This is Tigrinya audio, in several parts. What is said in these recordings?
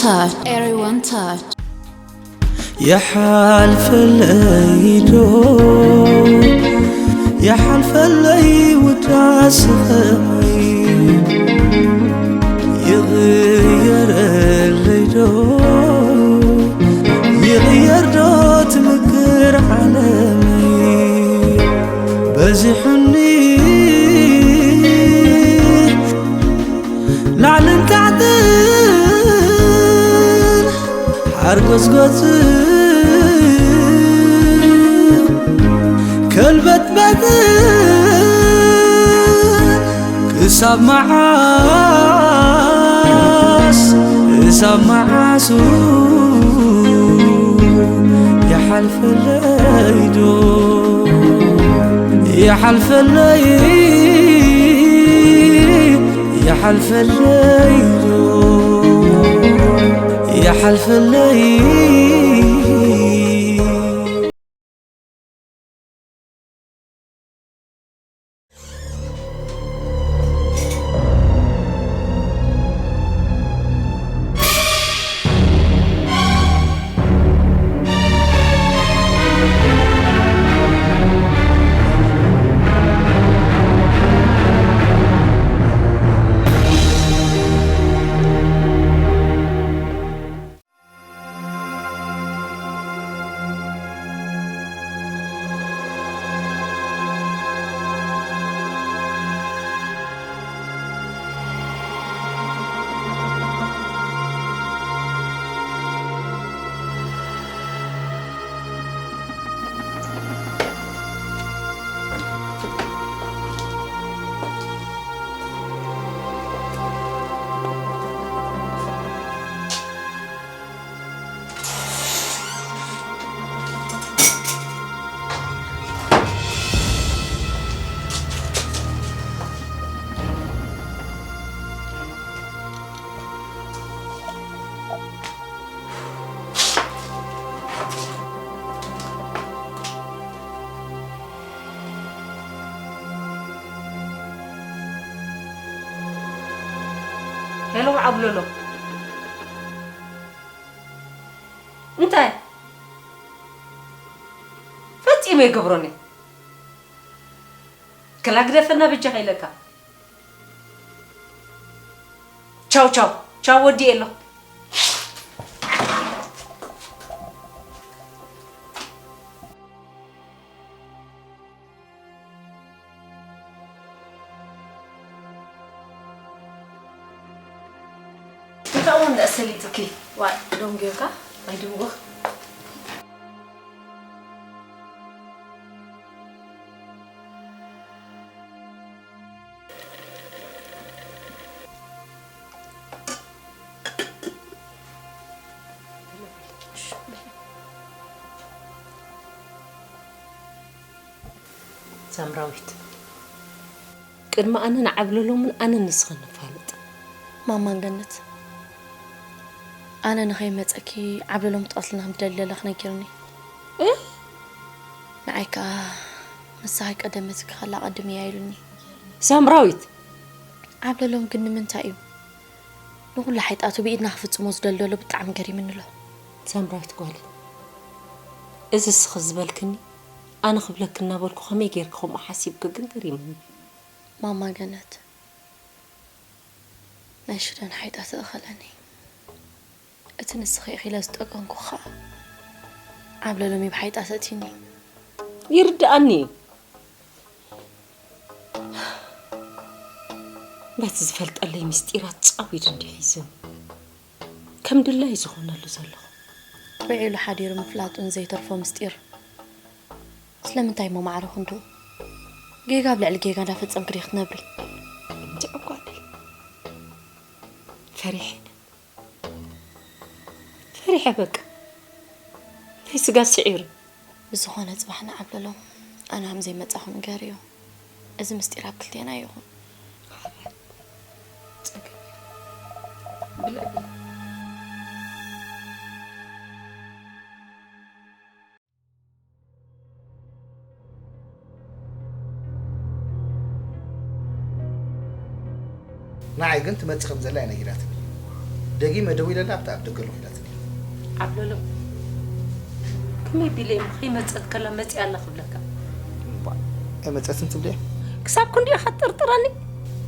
Touch, everyone touch. يحلفلي دو، يحلفلي وداس خمي، يغير اللي دو، يغير دو تمكر عالمي. بزحني ላዕልን ታሕትን ሓርጎጽጎጽን ከልበትበትን ክሳብ መዓስ ክሳብ መዓሱ ይሓልፈለይ ዶ ይሓልፈለይ ይሓልፈለይ ዶ ይሓልፈለይ። ሄሎ ዓብለሎ፣ እንታይ? ፈጺመ ይገብሮን እየ። ክላ ግደፈና በጃኻ ኢለካ። ቻው ቻው ቻው፣ ወዲኤ ኣለኹ። እንታይ እውን ሰሊጡኪ? ዋይ፣ ደንጉዮካ? ኣይደንጎኽ። ሳምራዊት፣ ቅድሚ ኣነ ንዓብለሎምን ኣነ ንስኽን ንፋለጥ። ማማ ገነት፣ ኣነ ንኸይመጸኪ ዓብለሎም ክትቐትልና ከም ትደሊ ዘለኺ ነጊሩኒ። እ? ንዓይ ከኣ ንስኺ ቀደመትኪ ከላ ቀድምያ ኢሉኒ። ሳምራዊት! ዓብለሎም ግን ንምንታይ እዩ ንኹሉ ሓይጣቱ ብኢድና ክፍጽሞ ዝደሊ ዘሎ? ብጣዕሚ ገሪምኒ ኣሎ። ሳምራዊት ጓለይ፣ እዚ እስኺ ዝበልክኒ ኣነ ክብለኪ እናበልኩ ከመይ ጌርኪ ከምኡ ሓሲብኪ ግን ገሪሙኒ። ማማ ገነት፣ ናይ ሽደን ሓይጣ ተእኸለኒ። እቲ ንስኺ ኢኺ ኢለ ዝጠቀንኩ ኸኣ ዓብለሎም እዩ ብሓይጣ ተእትዩኒ። ይርድኣኒ እዩ። በቲ ዝፈልጠለይ ምስጢራት ጻዊድ እንዲዩ ሒዙኒ። ከም ድላይ ዝኾነሉ ዘለኹ። ውዒሉ ሓዲሩ ምፍላጡ ንዘይተርፎ ምስጢር። ስለምንታይ እሞ ማዕረ ክንድኡ ጌጋ ኣብ ልዕሊ ጌጋ እንዳፈጸምኪ ዲኺ ክትነብሪ? እንድዒ ጓለይ፣ ፈሪሐ፣ ፈሪሐ በቃ። ናይ ስጋ ስዒሩ። ብዝኾነ ጽባሕ ንዓብለሎም ኣነ ከም ዘይመጻኹ ንገርዮ። እዚ ምስጢር ኣብ ክልቴና ይኹን። ጸገም የለን። ብልዒ፣ ብልዒ። ንዓይ ግን ትመጽእ ከም ዘላ እያ ነጊራትኒ። ደጊመ ደዊለላ ኣብታ ኣብ ደገ ኣለኹ ኢላትኒ። ዓብለሎም፣ ከመይ ቢለ እሞ ከይመጸት ከላ መጺኣ ኣላ ክብለካ? እባ፣ ኣይመጸትን ትብለያ? ክሳብ ክንዲ ኢኻ ትጥርጥረኒ?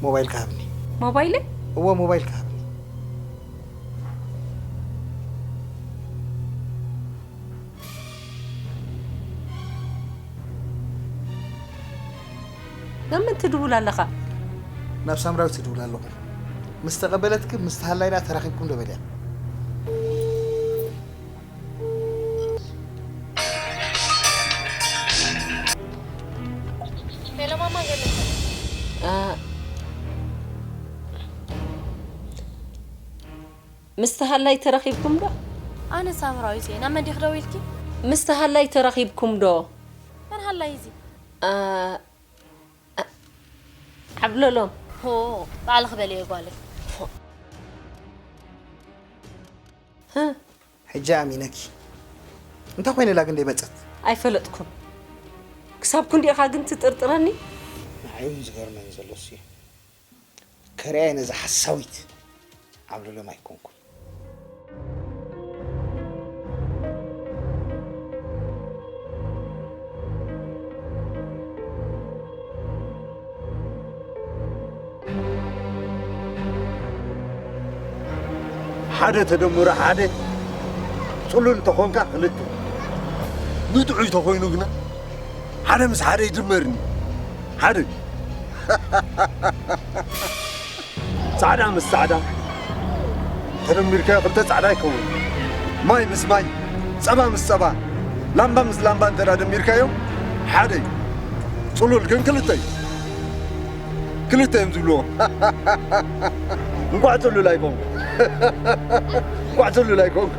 ሞባይል ክሃብኒ። ሞባይለይ? እወ፣ ሞባይል ክሃብኒ። ናብ መን ትድውል ኣለኻ? ናብ ሳምራዊት ትድውል ኣለኹ። ምስ ተቐበለትኪ፣ ምስ ተሃላይና ተራኺብኩም ዶ በልያ። ሄሎ ማማ ገነት። ኣ፣ ምስ ተሃላይ ተራኺብኩም ዶ? ኣነ ሳምራዊት እየ። ናብ መን ዲኺ ደዊልኪ? ምስ ተሃላይ ተራኺብኩም ዶ? መን ሃላይ እዚ? ኣ፣ ኣ፣ ዓብለሎም። ሆ፣ ባዕልኺ በልዮ ጓለይ። ህ? ሕጂ ኣሚነኪ። እንታይ ኮይነ ኢላ ግን ደይመጸት? ኣይፈለጥኩን። ክሳብ ክንዲኡ ኢኻ ግን ትጥርጥረኒ? ንዓይ እውን ዝገርመኒ ዘሎ እሱ እዩ። ከርእያ ነዛ ሓሳዊት ዓብለሎም ኣይኮንኩን። ሓደ ተደምሮ ሓደ ጽሉል እንተኾንካ ክልተ። ንጥዑይ ተኾይኑ ግና ሓደ ምስ ሓደ ይድመርኒ። ሓደ። ጻዕዳ ምስ ጻዕዳ ተደሚርካዮ ክልተ ጻዕዳ ይከውን። ማይ ምስ ማይ፣ ጸባ ምስ ጸባ፣ ላምባ ምስ ላምባ እንተ ደኣ ደሚርካዮ ሓደ እዩ። ጽሉል ግን ክልተ እዩ። ክልተ እዮም ዝብልዎ። እንቋዕ ጽሉል ኣይኮንኩ። እንቋዕ ጽሉል ኣይኮንኩ።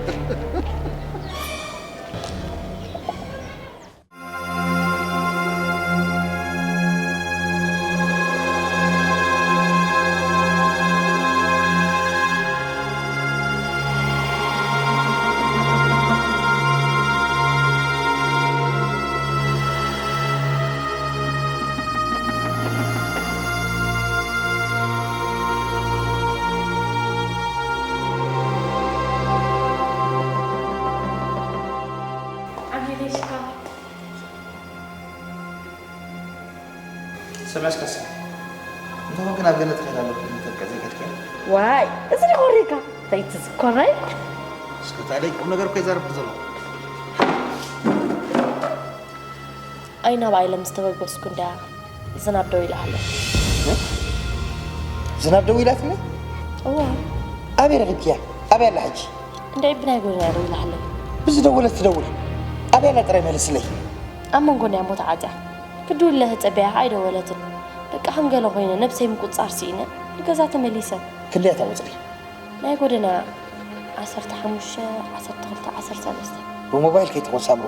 ዓብየለይ ሽኮር። ሰሚዐስ ካሳ፣ እንተ ኾንክ ናብ ገነት ክኸይድ ኣለኩ ኢልካ ዘይከድካዮ? ዋይ፣ እዚ ዶ ወሪካ? እንታይ ትዝኮረይ? እስከ ታዲያ ቁም ነገር እኮ ይዛረብኩ ዘለኹ። ኣይ ናብኣ ኢለ ምስ ተበገስኩ እንዳ ዝናብ ደው ኢላ ሃሎ። እ? ዝናብ ደው ኢላትኒ? እዋ። ኣበይ ረኺብክያ? ኣበይ ኣላ ሕጂ? እንዳ ብናይ ጎደና ደው ኢላ ሃሎ። ብዝደወለት ትደውል። ኣበይ ኣላ ጥራይ መልስለይ። ኣብ መንጎ ናይ ኣሞ ተዓጽያ። ክድውል ኢለ ተጸቢያ ኣይደወለትን። በቃ ከም ገለ ኮይነ ነብሰይ ምቁጽጻር ስኢነ ንገዛ ተመሊሰ። ክንደይ እያ እታ ቁጽሪ? ናይ ጎደና ዓሰርተ ሓሙሽተ፣ ዓሰርተ ክልተ፣ ዓሰርተ ሰለስተ። ብሞባይል ከይትኾን ሳምሮ።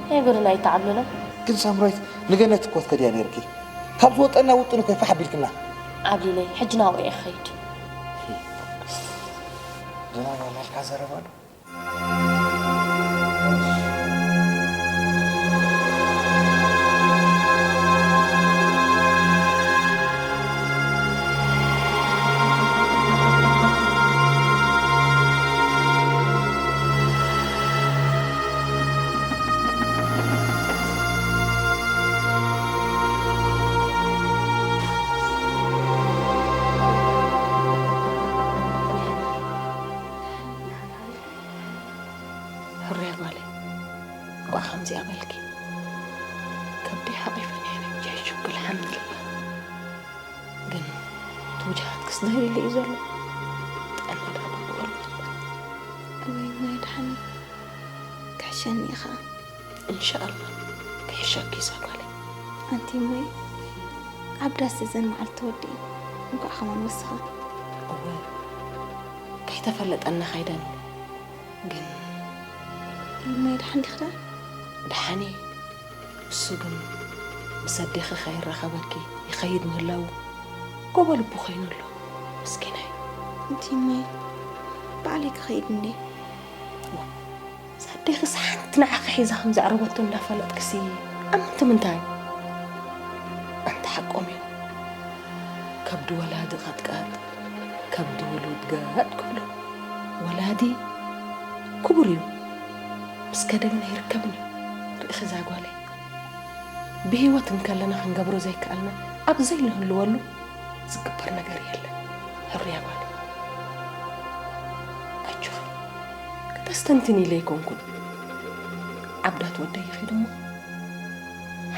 ናይ ጎደና ኣይተዓብልሎም። ግን ሳምራዊት ንገነት እኮ ትከድያ ነይርኪ። ካብ ዝወጠና ውጥን እኮ ፋሕ ኣቢልክና። ዓብሊለይ፣ ሕጂ ናብኡ እየ ክኸይድ። ደህና ናላልካ ዘረባ ዶ? ሕሩያ ጓለይ፣ እንኳዕ ከምዚኣ በልኪ። ከብደይ ሓቒፈ ነይረ፣ ሕጂ ሽግል ሓምል። ግን እቲ ውጅሃትክስ ደሊሉ እዩ ዘሎ። ጥዕና ደኣ ብቑ ኣሎ። እወይ፣ እወይ፣ ድሓን ክሕሸኒ ኢኻ። እንሻኣላ፣ ክሕሸኪ እዛ ጓለይ። ኣንቲ እሞይ፣ ኣብ ዳስ እዘን መዓልቲ ተወዲእን፣ እንኳዕ ከማን ወሰኸ። እወ፣ ከይተፈለጠና ከይደን። ግን እሞይ፣ ድሓን ዲኺ ደኣ? ድሓን እየ። እሱ ግን ምስ ኣዴኺ ከይራኸበኪ ይኸይድ ምህላዉ ጎቦ ልቡ ኮይኑ ኣሎ። ምስኪናይ። ኣንቲ እሞይ፣ ባዕለይ ክኸይድ እንዴ? ዋ፣ እዛ ኣዴኺስ ሓንቲ ንዓኺ ሒዛ ከም ዘዕረበቶ እንዳፈለጥክሲ ኣመንቲ ምንታይ? ኣንቲ ሓቆም እዮም። ከብዲ ወላዲ ቀጥቀጥ፣ ዓብዲ ውሉድ ገጥ ክብሎ ወላዲ ክቡር እዩ። ምስ ከደ ግን ኣይርከብን እዩ። ርእኺ እዛ ጓለይ፣ ብህይወት እንከለና ክንገብሮ ዘይከኣልና ኣብ ዘይንህልወሉ ዝግበር ነገር የለን። ሕሩያ ጓለይ፣ ኣጆኺ፣ ክተስተንትን ኢለ ኣይኮንኩን። ዓብዳት ወደይ ይኺድ እሞ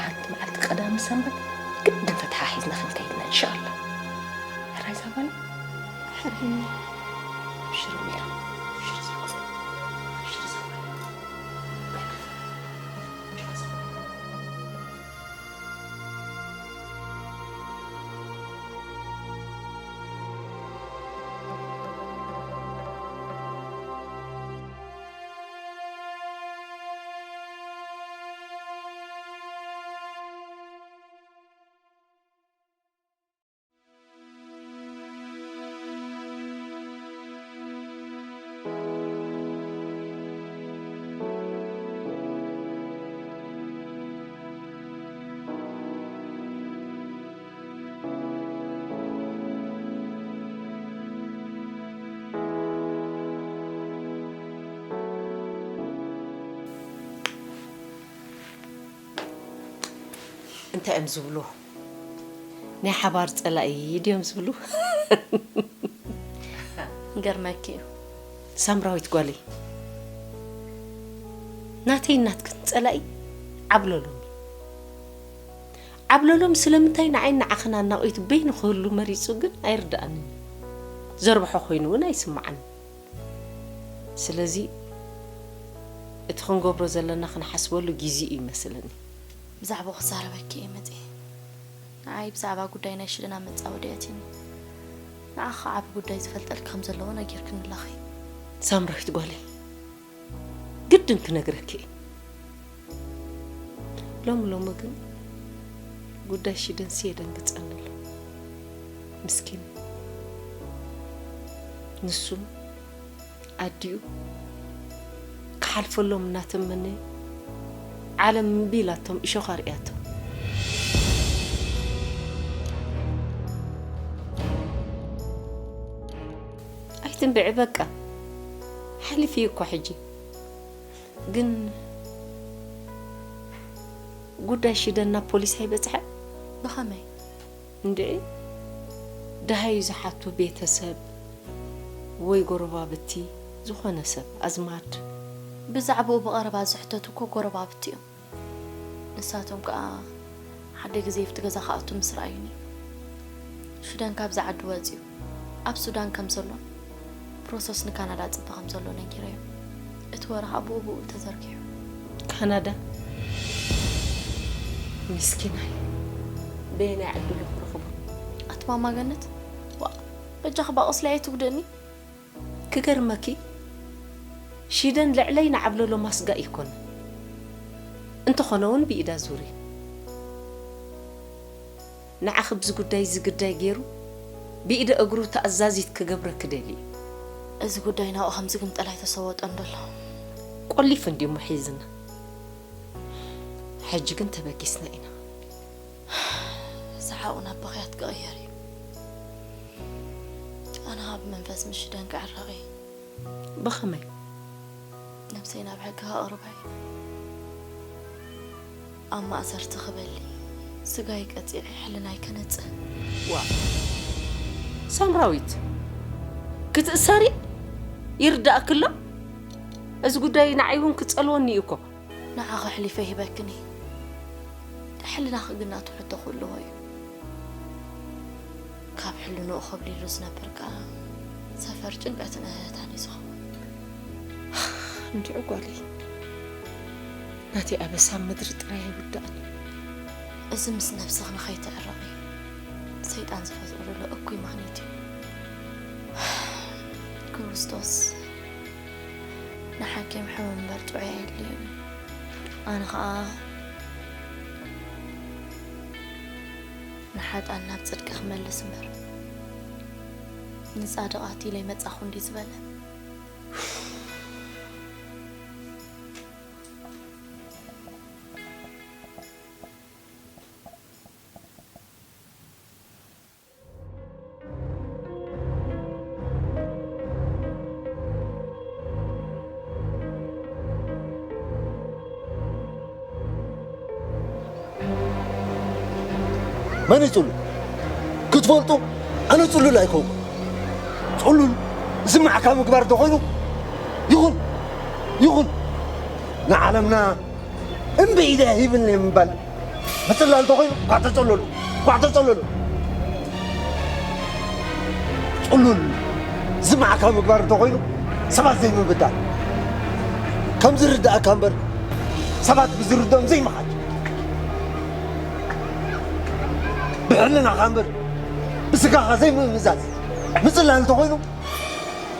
ሓንቲ መዓልቲ ቀዳሚ ሰንበት ግድን ተተሓሒዝና ክንከይድና እንሻኣላ። ሕራይ ዛባና ሕርኒ ሽርሚያ ሽርዛቁ ሽርዛቁ እንታይ እዮም ዝብሉ? ናይ ሓባር ጸላኢ ድዮም ዝብሉ? ገርመኪ እዩ። ሳምራዊት ጓለይ፣ ናተይ ናትክን ጸላኢ ዓብለሎም እዩ። ዓብለሎም ስለምንታይ ንዓይን ንዓኽን ኣናቒቱ በይኑ ክህሉ መሪጹ ግን ኣይርድኣንን እዩ። ዘርብሖ ኮይኑ እውን ኣይስምዓንን። ስለዚ እቲ ክንገብሮ ዘለና ክንሓስበሉ ግዜ እዩ ይመስለኒ። ብዛዕባኡ ክዛረበኪ እየ መጺኤ። ንዓይ ብዛዕባ ጉዳይ ናይ ሽደን ኣብ መጻወዲ ኣእትዩኒ። ንዓኺ ዓቢ ጉዳይ ዝፈልጠልኪ ከም ዘለዎ ነጊርክኒ ኣለኺ። ሳምራዊት ጓለይ፣ ግድን ክነግረኪ እየ። ሎሚ ሎሚ ግን ጉዳይ ሽደንሲ የደንግጸኒ ኣሎ። ምስኪን። ንሱን ኣዲኡ ክሓልፈሎም እናተመነዩ ዓለም እምቢ ኢላቶም እሾኽ ኣርእያቶም። ኣይትንብዒ በቃ። ሓሊፉ እዩ እኮ ሕጂ። ግን ጉዳይ ሽደን ናብ ፖሊስ ኣይበጽሐን? ብኸመይ? እንድዒ፣ ደሃዩ ዝሓቱ ቤተሰብ ወይ ጎረባብቲ፣ ዝኾነ ሰብ፣ ኣዝማድ። ብዛዕባኡ ብቐረባ ዝሕተቱ እኮ ጎረባብቲ እዮም። ንሳቶም ከኣ ሓደ ግዜ ኣብቲ ገዛ ክኣቱ ምስ ረኣዩኒ፣ ሽደን ካብዚ ዓዲ ወጺኡ ኣብ ሱዳን ከም ዘሎን ፕሮሰስ ንካናዳ ጽበ ከም ዘሎ ነጊረዮም። እቲ ወረ ከኣ ብኡ ብኡ ተዘርጊሑ። ካናዳ? ምስኪናይ። በየናይ ዓዲ ኣሎ ክረኽቦ? ኣቲ ማማ ገነት፣ ዋእ፣ በጃኺ ብኣ ቁስለይ ኣይትጉድእኒ። ክገርመኪ፣ ሽደን ልዕለይ ንዓብለሎ ማስጋእ ኣይኮነን። እንተኾነ እውን ብኢዳ ዙሪ። ንዓኺ ብዚ ጉዳይ እዚ ግዳይ ገይሩ ብኢደ እግሩ ተኣዛዚት ክገብረኪ ደልዩ። እዚ ጉዳይ ናብኡ ከም ዝግምጠል ኣይተሰወጠን ዘሎ። ቆሊፉ እንድዩ እሞ ሒዝና። ሕጂ ግን ተበጊስና ኢና። ሰሓቑ ናብ ብኽያት ክቕየር እዩ። ኣነ ኸኣ ብመንፈስ ምስ ሽደን ክዕረቕ እየ። ብኸመይ? ነብሰይ ናብ ሕጊ ከቕርባ እየ። ኣብ ማእሰርቲ ክበሊ፣ ስጋይ ቀጺዐ ሕልናይ ከነጽህ። ዋእ! ሳምራዊት፣ ክትእሰሪ ይርዳእኪ ኣሎ? እዚ ጉዳይ ንዓይ እውን ክጸልወኒ እዩ እኮ። ንዓኺ ኣሕሊፈ ሂበክን እየ። ሕልናኺ ግን ናቱ ሕቶ ክህልዎ እዩ። ካብ ሕልንኡ ኸብሊሉ ዝነብር ከኣ ሰፈር ጭንቀትን እህህታን እዩ ዝኸውን። እንድዒ ጓለይ፣ ናተይ ኣበሳ ኣብ ምድሪ ጥራይ ኣይውዳእን እዩ። እዚ ምስ ነብስኺ ንኸይትዕረቒ ሰይጣን ዝፈጥረሉ እኩይ ምኽንያት እዩ። ክርስቶስ ንሓኪም ሕሙም እምበር ጥዑይ ኣየድልዮን እዩ። ኣነ ኸኣ ንሓጥኣን ናብ ጽድቂ ክመልስ እምበር፣ ንጻድቓት ኢለ ኣይመጻኹን ድዩ ዝበለ? ኣነ ጽሉል ክትፈልጡ፣ ኣነ ጽሉል ኣይኮንኩ። ጽሉል ዝስማዕካ ምግባር እንተኾይኑ ይኹን፣ ይኹን። ንዓለምና እምቢ ኢለ ሂብኒ ምባል ምጽላል እንተኾይኑ፣ ኳዕ ተጸለሉ፣ ኳዕ ተጸለሉ። ጽሉል ዝስማዕካ ምግባር እንተኾይኑ፣ ሰባት ዘይምብዳል፣ ከም ዝርዳእካ እምበር፣ ሰባት ብዝርድኦም ዘይምኻድ። ብሕልናኻ እምበር ብስጋኻ ዘይምእምዛዝ ምጽላል እንተኾይኑ፣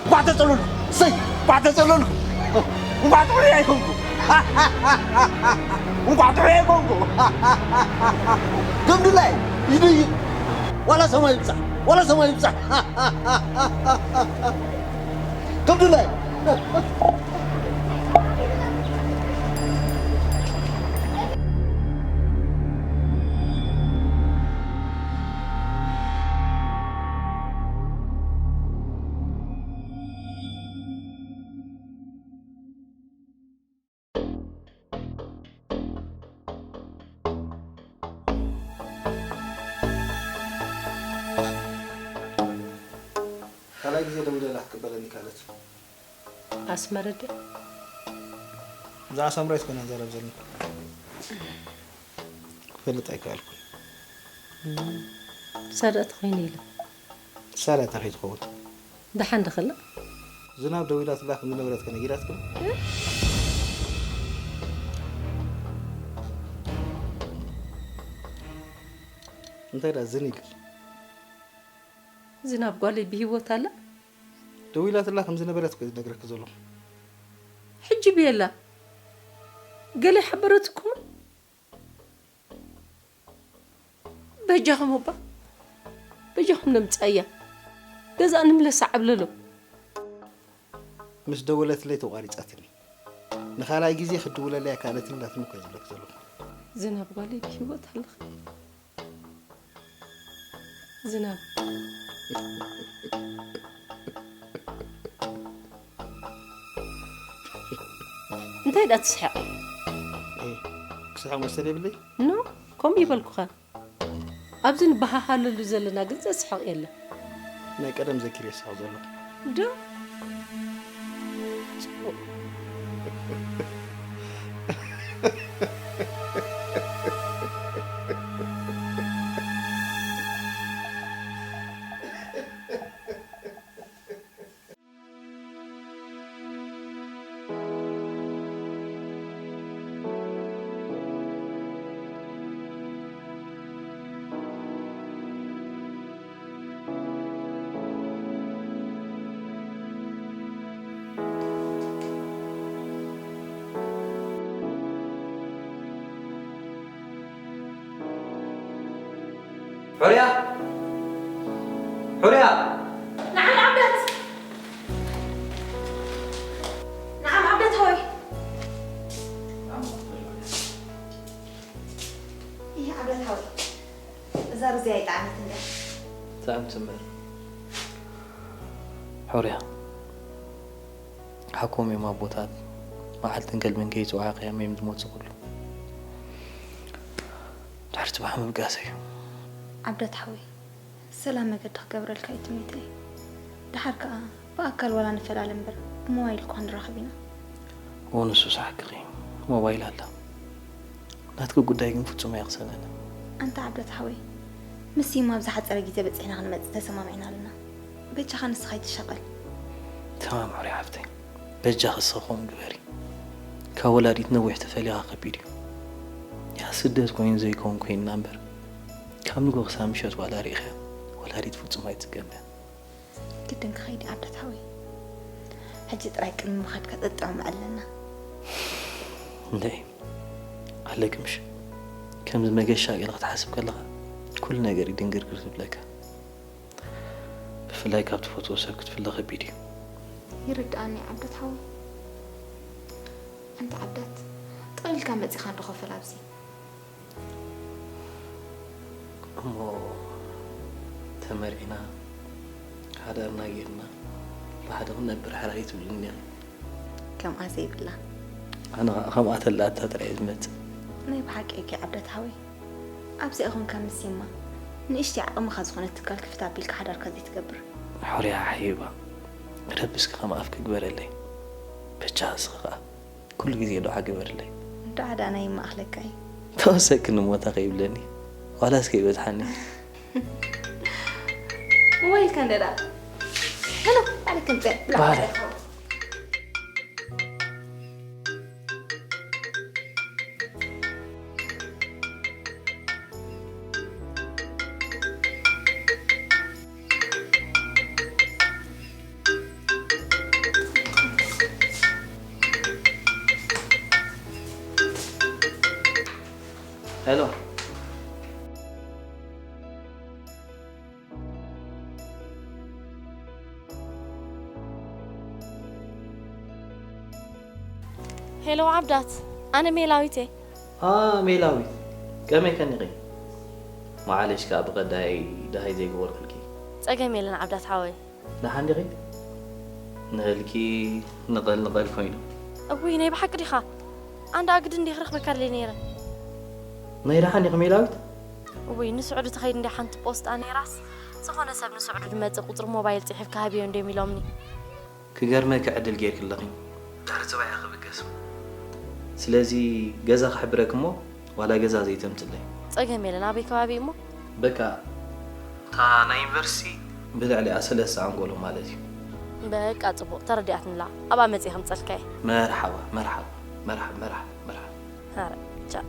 እንቋዕ ተጸለልኩ። እሰይ፣ እንቋዕ ተጸለልኩ። እንቋዕ ጥዑይ ኣይኮንኩ። እንቋዕ ጥዑይ ኣይኮንኩ። ከም ድላይ ይድይብ። ዋላ ሰማይ ይብጻሕ፣ ዋላ ሰማይ ይብጻሕ። ከም ድላይ። ካልኣይ ግዜ ደዊለላ ክትቅበለኒ ካልት። ኣስመረ ድያ? ብዛዕባ ሳምራዊት ኮይና ንዛረብ ዘለና። ክፈልጥ ኣይከኣልኩን። ሳዳእ ተኾይነ ኢለ። ሳዳእ እንታይ ከይትኸውን? ደሓን ዶ ከላ? ዝናብ ደዊላትላ ከም ዝነበረት ከ ነጊራትኩም? እንታይ ደኣ ዝን ኢልኪ? ዝናብ ጓለይ ብህይወት ኣላ? ደዊላትላ ከም ዝነበረት እኮ ዝነግረኪ ዘለኹ። ሕጂ ብየላ? ገለ ሓበረትኩም? በጃኹም እባ፣ በጃኹም ነምጽኣያ። ገዛእ ንምለሳ ዓብለሎ። ምስ ደወለትለይ ተቋሪጻትኒ። ንኻልኣይ ግዜ ክድውለለይ ኣይከኣለትን ኢላትኒ እኮ እየ ዝብለኪ ዘለኹ። ዝናብ ጓለይ ብህይወት ኣለኺ? ዝናብ። እንታይ ደኣ ትስሕቕ? እ፣ ክስሕቕ መሰል የብለይ። ኖ፣ ከምኡ ይበልኩኻ። ኣብዚ ንበሃሃለሉ ዘለና ግን ዘስሕቕ የለን። ናይ ቀደም ዘኪረ ይስሕቕ ዘለኹ። ዶ? ጽቡቕ። ሑርያ! ሑርያ! ንዓም ዓብደት! ንዓም ዓብደት ሆይ! ይህ ዓብደት ሆይ! እዛ ርዝያ ኣይጠዓመትን ድያ? ጥዕምቲ እምበር። ሑርያ፣ ሓኮም እዮም ኣቦታት፣ መዓልትን ከልብን ከይጸዋዕኻ እዮም ዝመጹ ኩሉ። ድሕሪ ጽባሕ ምብጋስ እዩ። ዓብደት ሓወይ፣ ሰላም መገዲ ክገብረልካ እዩ ትምኒተይ። ደሓር ከኣ ብኣካል ዋላ ንፈላለ እምበር ብሞባይል እኳ ንራኸብ ኢና። እወ፣ ንሱስ ሓቅኺ፣ ሞባይል ኣላ። ናትኪ ጉዳይ ግን ፍጹም ኣየቕሰነንን። ኣንታ ዓብደት ሓወይ፣ ምስ ሲማ ኣብ ዝሓጸረ ግዜ በጺሕና ክንመጽእ ተሰማሚዕና ኣለና። በጃኻ ንስኻ ኣይትሻቐል። ተማም ሑርያ ሓፍተይ፣ በጃኺ እስኺ ከምኡ ግበሪ። ካብ ወላዲት ነዊሕ ተፈሊኻ ከቢድ እዩ። ያ ስደት ኮይኑ ዘይከውን ኮይንና እምበር፣ ካብ ንግሆ ክሳብ ምሸት ዋላ ርኢኽያ፣ ወላዲት ፍጹም ኣይትጽገምን እያ። ግድን ክኸይድ እየ ዓብደት ሓወይ። ሕጂ ጥራይ ቅድሚ ምኻድካ ጠጠው ምዕለና። እንድዒ ኣለኪ ምሽ? ከምዚ መገሻ ገለ ክትሓስብ ከለኻ ኩሉ ነገር እዩ ድንግርግር ዝብለካ። ብፍላይ ካብ ትፈትዎ ሰብ ክትፍለ ከቢድ እዩ። ይርድኣኒ ዓብደት ሓወይ። ኣንታ ዓብደት፣ ጥቕሊልካ መጺኻ እንዶ ኮፍ በል ኣብዚ። እሞ ተመርዒና ሓዳርና ጌርና ብሓደ ክንነብር ሕራይ ትብልኒ እያ። ከምኣ ዘይብላ። ኣነ ኸኣ ከምኣ ተላታ ጥራይ እየ ዝመጽእ። ናይ ብሓቂ እኪ ዓብደት ሓወይ። ኣብዚኣ ኾንካ ምስ ሲማ ንእሽተይ ዓቕምኻ ዝኾነ ትካል ክፍት ኣቢልካ ሓዳርካ ዘይትገብር? ሕርያ ሓይባ፣ ረቢ እስኪ ከም ኣፍኪ ግበረለይ። ብቻ እስኺ ኸኣ ኩሉ ግዜ ዱዓ ግበርለይ። ዱዓ ደኣ ናይ ይማእኽለካ እዩ። ተወሰክኒ ሞታ ከይብለኒ ዋላስ ከይበዝሓኒ። ሞባይልካ እንደ ደኣ። ሄሎ፣ ባዕልክ ምጽእ። ባህረ። ሄሎ። ሄሎ ዓብዳት፣ ኣነ ሜላዊት እየ። ኣ፣ ሜላዊት፣ ከመይ ከኒኺ? መዓለሽ ከኣ ብቐዳይ ደሃይ ዘይገበርኩልኪ። ጸገም የለን ዓብዳት ሓወይ። ደሓን ዲኺ? ንህልኪ ንቐል ንቐል ኮይኑ። እውይ፣ ናይ ብሓቂ ዲኻ? ኣንዳ ኣግዲ እንዲየ ክረኽበካ ድልየ ነይረ። ናይ ደሓን ዲኺ ሜላዊት? እውይ፣ ንስዑዲ ትኸይድ እንዲያ ሓንቲ ፖስጣ ነይራስ፣ ዝኾነ ሰብ ንስዑዲ ድመጽእ ቁጽሪ ሞባይል ጽሒፍካ ሃብዮ እንዲዮም ኢሎምኒ። ክገርመኪ ዕድል ጌርኪ ኣለኺ። ድሕሪ ጽባሕ እየ ክብገስ። ስለዚ ገዛ ክሕብረኪ እሞ ዋላ ገዛ ዘይተምጽለይ። ጸገም የለን፣ ኣበይ ከባቢ እሞ? በቃ፣ እታ ናይ ዩኒቨርሲቲ ብልዕሊኣ ሰለስተ ኣንጎሎ ማለት እዩ። በቃ፣ ጽቡቕ፣ ተረዲኣትንላ። ኣብኣ መጺኤ ከምጸልካ እየ። መርሓባ፣ መርሓባ፣ መርሓባ፣ መርሓባ፣ መርሓባ። ኧረ፣ ቻ።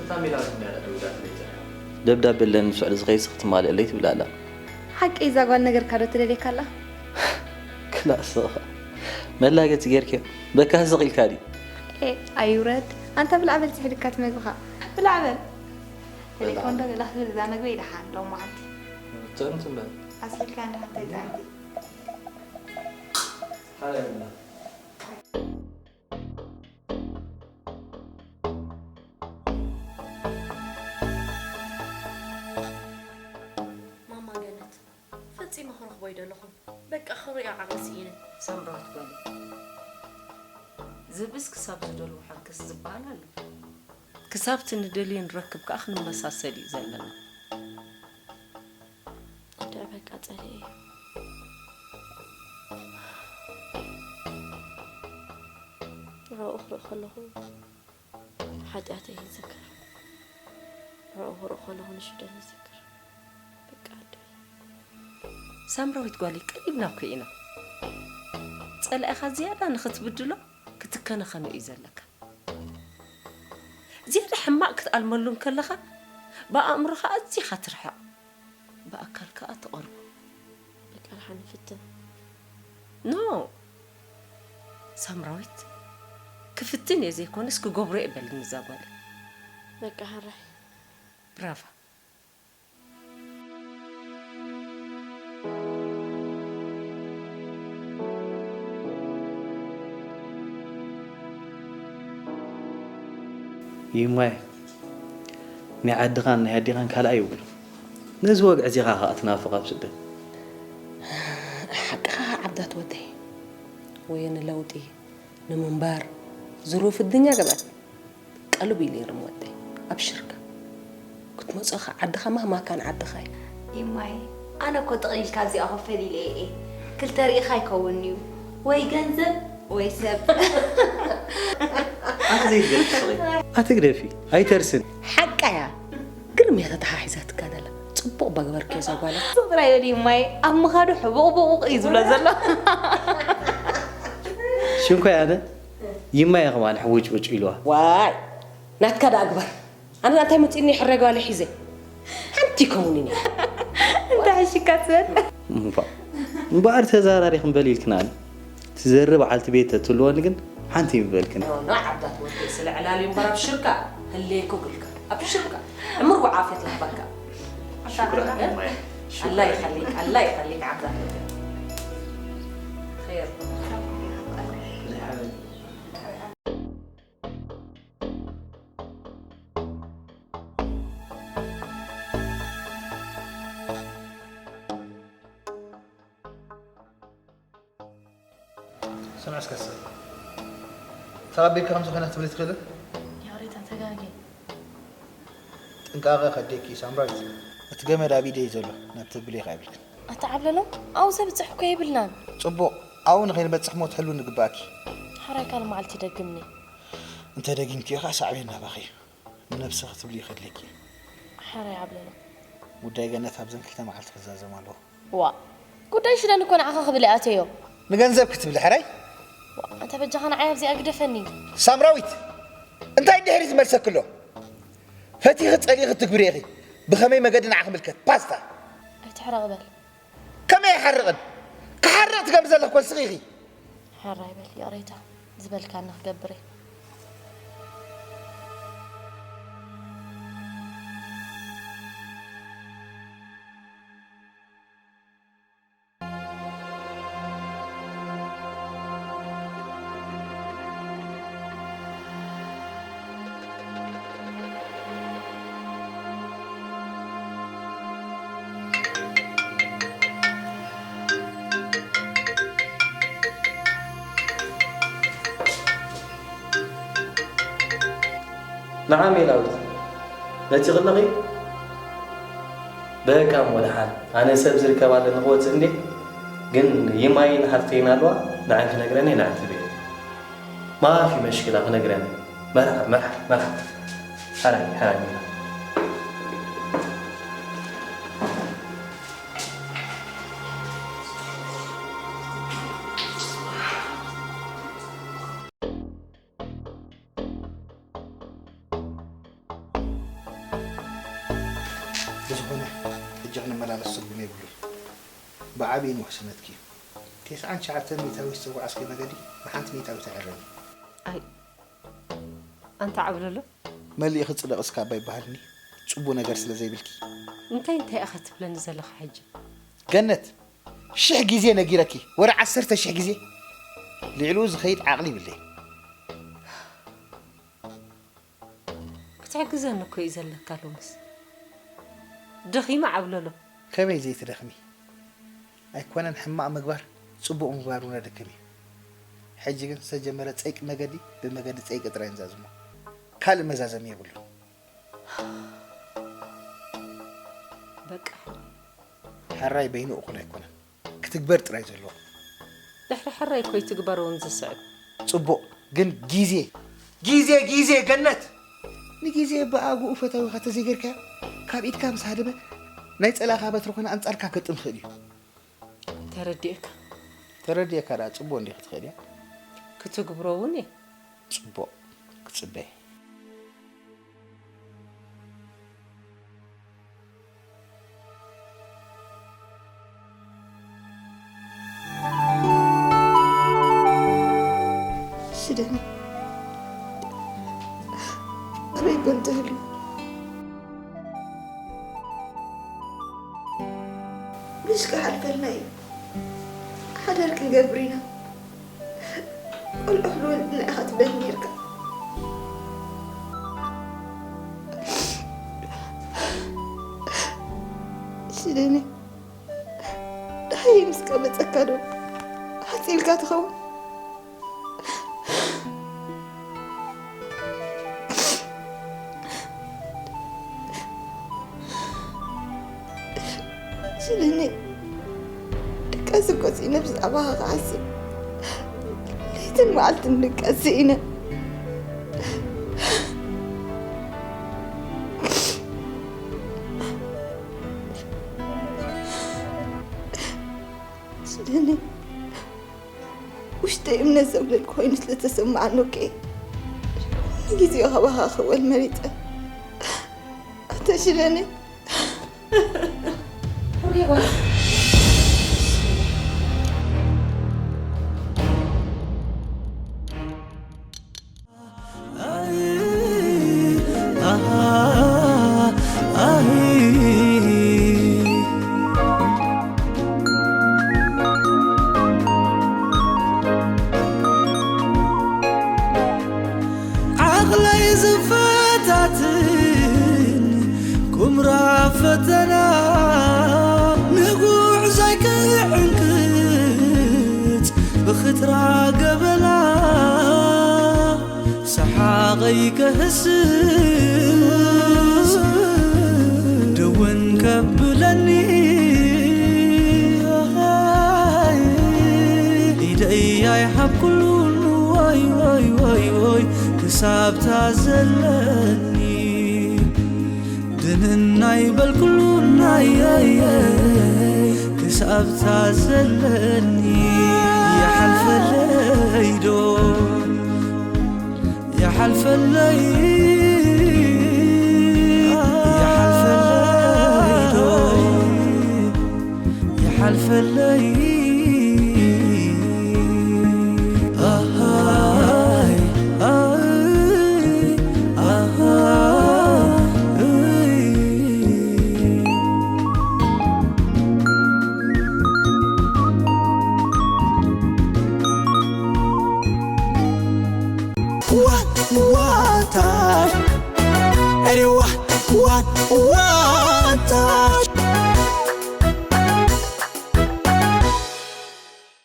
እታ ሜላዊት እንድያ ደብዳብ ለይተ። ደብዳብ በለን ስዕሪ ዝኸይስ ክትማልእለይ ትብል ኣላ። ሓቂ እዛ ጓል ነገርካ ዶ ትደልየካ ኣላ? ክላእ ስኻ መላገጺ ጌርክዮ። በካ ስቕ ኢልካ ድዩ? ኤ፣ ኣይውረድ። ኣንታ ብላዕ በል ጽሒድካ እቲ መግብኻ። ብላዕ በል። ቴሌፎን ዶ ገለ ክትብል እዛ መግቢ ይደሓን ሎም መዓልቲ። ትእምት እምበር። ኣስሊካ እንዳ ሓንተ ይጥዕምቲ። ሓላይ ብላ። ማማ ገነት፣ ፈጺመ ክረኽቦ ኣይደለኹን። በቃ ክርእዮ ዓቕሊ ስኢነ። ሳምራዊት ጓለይ፣ ዝብእስ ክሳብ ዝደልዎ ሓንክስ ዝበሃል ኣሎ። ክሳብ እቲ ንደልዮ ንረክብ ከኣ ክንመሳሰል እዩ ዘለና። እንድዒ በቃ ጸሊኤዮ። ንዕኡ ክርኢ ከለኹ ሓጢኣተይ ይዝክር። ንዕኡ ክርኢ ከለኹ ንሽደን ይዝክር። በቃ ኣደ። ሳምራዊት ጓለይ ቀሪብና እኮ ኢና። ጸላኢኻ ዝያዳ ንኽትብድሎ ክትከናኸኖ እዩ ዘለካ። ዝያዳ ሕማቕ ክትኣልመሉ እንከለኻ ብኣእምሮኻ ኣዚኻ ትርሕቕ፣ ብኣካል ከኣ ትቐርቦ። በቃ ደሓን ንፍትን። ኖ ሳምራዊት፣ ክፍትን እየ ዘይኮነስ ክገብሮ እየ በልኒ እዛ ጓለይ። በቃ ሕራይ። ብራቫ። ይማየ፣ ናይ ዓድኻን ናይ ኣዴኻን ካልኣይ ይብሉ። ነዚ ወግዒ እዚኻ ኸኣ ትናፍቕ ኣብ ስደት። ሓቅኻ ዓብዳት ወደይ፣ ወየ ንለውጢ ንምንባር ዝሩፍ እድኛ ገበን ቀልብ ኢሉ ይርም ወደይ። ኣብሽርካ ክትመጽኦ ኸዓ ዓድኻ ማህማካን ዓድኻ እዩ። ይማይ፣ ኣነ እኮ ጥቕሊልካ ኣብዚኣ ኮፍ ኢለ እየ። ክልተ ርኢኻ ኣይከውንን'ዩ፣ ወይ ገንዘብ ወይ ሰብ። ኣቲ ዘይትገድፊ ስቕ ኢልኪ። ኣትግደፊ፣ ኣይተርስን። ሓቃ እያ። ግርም እያ ተተሓሒዛትካ ዘላ። ጽቡቕ እባ ገበርክዮ እዛ ጓል። ስቕ ጥራይ በሊ ይማይ፣ ኣብ ምኻዱ ሕቡቕ ብቑቕ እዩ ዝብሎ ዘሎ። ሽንኮይ ኣነ ይማየ ከማን ሕውጭውጭ ኢልዋ። ዋይ፣ ናትካ ደኣ ግበር። ኣነ እንታይ መጺእኒ ሕረ ጓለ ሒዘ? ሓንቲ ይከውንኒ። እንታይ ሕሽካ ትበል? እምባ-፣ እምበኣር ተዛራሪኽን በል ኢልክናኒ። ትዘሪ በዓልቲ ቤት ተትህልወኒ ግን ሓንቲ ይምበልክን። ኖ፣ ኖ፣ ዓዳት ወደይ ስለ ዕላል እዩ እምበር ኣብሽርካ፣ ህልየኩ ግልካ። ኣብሽርካ። ዕምር ወዓፈት ለህበካ። ሽኩራን እማዬ። ኣላህ ይኸሊክ፣ ኣላህ ይኸሊክ ዓዳት ወደይ። ኸይር። ዝሓበን። ስምዒ እስከ ሰብ ተቐቢልካ ከም ዝኾነ ክትብሊ ትኽእልን? ያሬታ ተጋጊ። ጥንቃቐ ከድልየኪ ሳምራዊት። እቲ ገመድ ኣብ ኢደይ ዘሎ ናብ ተብልዮ ከይብልክን። ኣታ ዓብለሎም ኣብኡ ዘብጽሕ እኮ የብልናን። ጽቡቕ ኣብኡ ንኸይንበጽሕ ሞ ትሕልው ንግባኣኪ። ሓራይ ካልእ መዓልቲ ይደግምኒ። እንተ ደጊምክዮ ከኣ ሳዕቤን ናባኺ እዩ። ንነብስኺ ክትብልዮ ከድልየኪ። ሓራይ ዓብለሎም። ጉዳይ ገነት ኣብዘን ክልተ መዓልቲ ክዛዘም ኣለዎ። ዋእ ጉዳይ ሽደን እኮ ንዓኻ ክብል እየ ኣተዮ። ንገንዘብ ክትብሊ ሕራይ? ዋእ ኣንታ በጃኻ ንዓይ ኣብዚኣ ግደፈኒ። ሳምራዊት እንታይ ድሕሪት ዝመልሰኪ ኣሎ? ፈቲኺ ጸሊእኺ ትግብሪ ኢኺ። ብኸመይ መገዲ ንዓኺ ምልከት ፓስታ። ኣይትሕረቕ በል። ከመይ ኣይሓርቕን? ክሓርቕ ትገብሪ ዘለኺ እኮ ንስኺ ኢኺ። ሕራይ በል ይቕሬታ ዝበልካኒ ክገብር እየ። ንዓ ሜላዊት ነቲ ክልኺ በቃ እሞ ደሓን ኣነ ሰብ ዝርከብ ኣለኒ ክወፅእ እንዴ ግን ይማይን ሓፍተይን ኣለዋ ንዓን ክነግረን እየ ንዓን ትብል ማፊ መሽክላ ክነግረን እየ መርሓብ መርሓብ መርሓብ ሓራይ ሓራይ ሜላ ብዝኾነ ሕጂ ክንመላለስ ትርጉም የብሉን። ብዓብዪ ንውሕስነትኪ እዩ። ተስዓን ትሽዓተን ሚእታዊት ዝተጓዓዝክዮ መገዲ ብሓንቲ ሚእታዊት ኣይዕረን እዩ። ኣይ ኣንታ ዓብለሎ። መሊእኺ ጽደቒ እስከ እባ ይበሃል እኒ ጽቡቕ ነገር ስለ ዘይብልኪ። እንታይ እንታይ ኢኻ ትብለኒ ዘለኻ ሕጂ? ገነት ሽሕ ግዜ ነጊረኪ ወረ ዓሰርተ ሽሕ ግዜ ልዕሊኡ ዝኸይድ ዓቕሊ ይብለይ። ክትሕግዘኒ እኮ እዩ ዘለካ ሎምስ ደኺመ ዓብለሎ። ከመይ ዘይትደኽሚ? ኣይኮነን ሕማቕ ምግባር ጽቡቕ ምግባር እውን ኣደክም እዩ። ሕጂ ግን ዝተጀመረ ጸይቂ መገዲ ብመገዲ ጸይቂ ጥራይ ንዛዝሞ። ካልእ መዛዘሚ የብሉን። በቃ ሕራይ በይኑ እኹል ኣይኮነን። ክትግበር ጥራይ ዘለዎ። ድሕሪ ሕራይ እኮ ይትግበር እውን ዝስዕብ። ጽቡቕ ግን ግዜ ግዜ ግዜ ገነት ንግዜ ብኣግኡ ፈታዊኻ ተዘይገርካዮ ካብ ኢድካ ምስ ሃደመ ናይ ጸላእኻ በትሪ ኮይነ ኣንጻርካ ክገጥም ይኽእል እዩ። ተረዲኤካ። ተረዲኤካ ደኣ ጽቡቕ እንዲኺ ትኽእል እያ። ክትግብሮ እውን እየ። ጽቡቕ ክጽበ እየ። ሽደን ኣበይ ኮን ትህሉ? ምሽ ክሓልፈልና እዩ። ሓዳር ክንገብር ኢና። ቆልዑ ክንወልድ ኢና ኢኻ ትብለኒ ነርካ። ሽደኒ ደሃይ ምስ ቀበጸካ ዶ ሓጺልካ ትኸውን? ሽደኒ ደቀስ እኮ ስኢነ ብዛዕባኻ ክሓስብ ለይትን መዓልትን ደቀስ ስኢነ። ሽደኒ ውሽጠይ እምነት ዘጉደል ኮይኑ ስለ ተሰማዓኒ ኦኬ ንግዜኡ ካባኻ ክወል መሪጸ። ኣተ ሽደኒ ሕሩይ ጓል። ዓቕለይ ዝፈታትን ቁምራ ፈተና ንጉዕዞይ ክዕንቅጽ ብኸ እትራ ገበላ ሰሓቐይ ከህስስ ድውን ከብለኒ ኢደይ ኣይሃብኩሉን ወይ ወይ ወይ ወይ ክሳብታ ዘለኒ ድንናይ በልኩሉ ናየየ ክሳብታ ዘለኒ ይሓልፈለይ ዶ ይሓልፈለይ ይሓልፈለይ ዶ ይሓልፈለይ ኣሃይ ኣይ ኣሃይ ዋን ዋንታ ኤሪዋ ዋን ዋንታ